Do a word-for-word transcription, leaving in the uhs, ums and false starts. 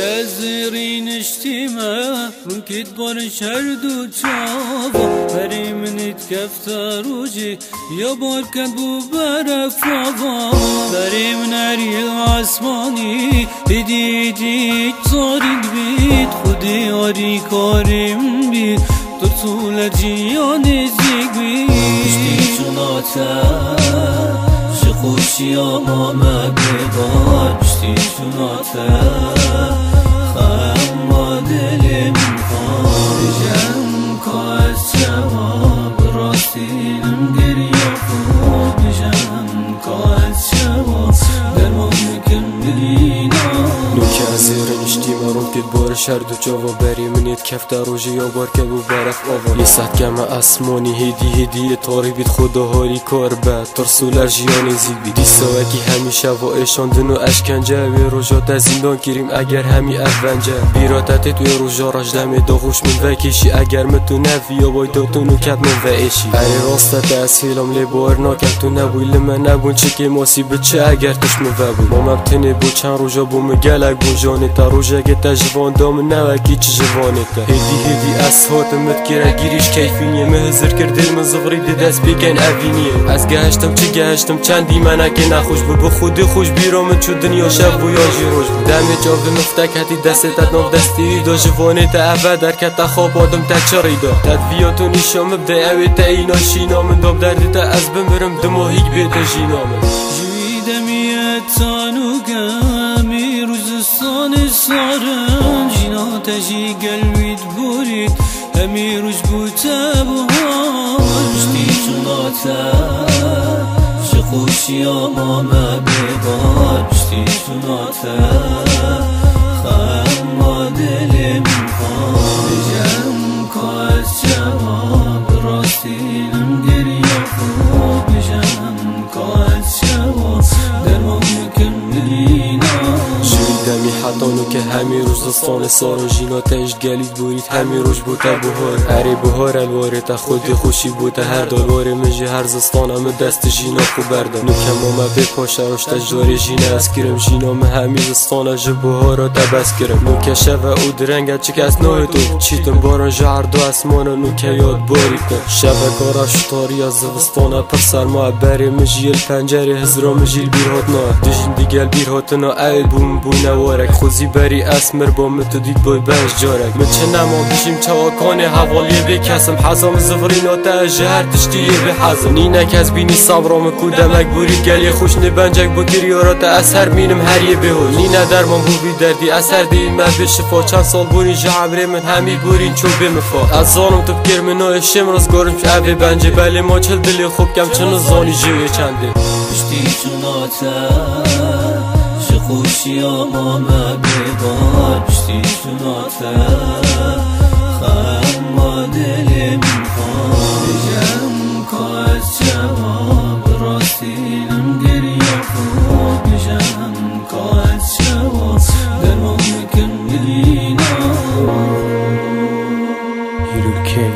Ez rîniştîme, rûkî dibar ji her du çava. Berê min ê dikefte rojê, ya bar ket bû beref ava. Berê min eriyê esmanî, hêdî hêdî zarî dibît, Xwedê arîkarê min bît, tirs û lerciya nêzîk bît. Piştî çûna te, ji xweşiya mame bêdar. Piştî çûna te, xema dilê min xwar. Bijem ka ez çawa, bi rastî min giriya xwe. Bijem ka ez çawa, derman bikim birîna. Nûke ez ê rêniştîme, rûkê dibar ji her du çava. Berê min ê dikefte rojê, ya bar ket bû beref ava. Lê saet keme esmanî, hêdî hêdî ê tarî bît, Xweda harîkar be, tirs û lerciya nêzîk bît. Dîsa wekî hemî şeva êşandin û eşkence, wê roja te zîndan kirîm eger hemî ev vence. Bîra te têt wê roja re, ji demê daxuş min vekêşî, eger min tu neviya bay datin û ket min veêşî. Erê rast e te ez hêlam, lê bawer nakem tu nebûyî, li me nebûn çikê masî bi çi eger tişt min vebû. Mame bi tinê bû çend roja, bû min gelek bûn janê te, rojekê te ji van da min ne wekî çi ji vanê te. Hêdî hêdî ez hatim, min dikire girîş keyfîniyê, min hizir kir dêl min zivirî, dê dest pê keyn evîniyê. Ez gehiştim çi gehiştim, çend dîmenekê nexweş bû, bi Xwedê xweş bîra min çû dinya şev bû ya jî roj bû. Demê çavê min ftek hetî destê te, di nav destê wî da ji vanê te eve derkete, xap hatim te çirî da. Te diviya tu nîşan min bidê, ew ê te îna şîna min da, bi derdê te ez bimirim, dima hîk bête jîna min. Ji wî demî ye tan û gemî, rû zistanê sarin, jîna te jî gel wî diborît, hemî roj bû te bihar. Piştî çûna te, ji xweşiya mame bêdar. Piştî çûna te, xema dilê min xwar. Bijem ka ez çawa, bi rastî min giriya xwe. Bijem ka ez çawa, derman bikim birîna. Ji wî demî heta nûke hemî roj zistanê sarin, jîna te ji gelî diborît, hemî roj bû te bihar. Erê bihar e li warê te, Xwedê xweşî bû te her da li warê min, ji her zistana min dest jîna xwe berda. Nûke mame bê paşeroş te ji darê jîna ez kirim, jîna min hemî zistana ji bihara te bes kirim. Nûke şev e û direng e, çik ez nayê tu çîtim, baran ji erda esmana nûke ya dibarîtin. Şeveka reş û tariya zivistana pir serma, berê min jî yê li pencerê, hizra min jî li bîr hatina. Dijîn digel bîr hatina, ew ê bû min bûne warek. Xwezî berî ez miribam, min tu dît boy benc carek. Min çi nema bijîm, çawa kanê hevaliyê bê kesim. Heza min zivirîna te, ez ji her tiştî yê bê hezim. Nîne kes bînî sabra min ku demek borî gelê xweş, nê bencek bû kiryara te, ez her mînim her yê bê hoş. Nîne derman bû vî derdî, ez her dî me bê şifa. Çend sal borîn ji emrê min hemî borîn çû bê mifa. Ez zanim tu bi kêr min nayê şêm, rizgarim ji evê bencê. Belê ma çil dilê xwe bikem, çi nizanî jê wê çendê. Piştî çûna te, ji xweşiya mame bêdar. Piştî çûna te, xema dilê min xwar. Bijem ka ez çawa, bi rastî min giriya xwe. Bijem ka ez çawa, derman bikim birîna. Hîrûkey.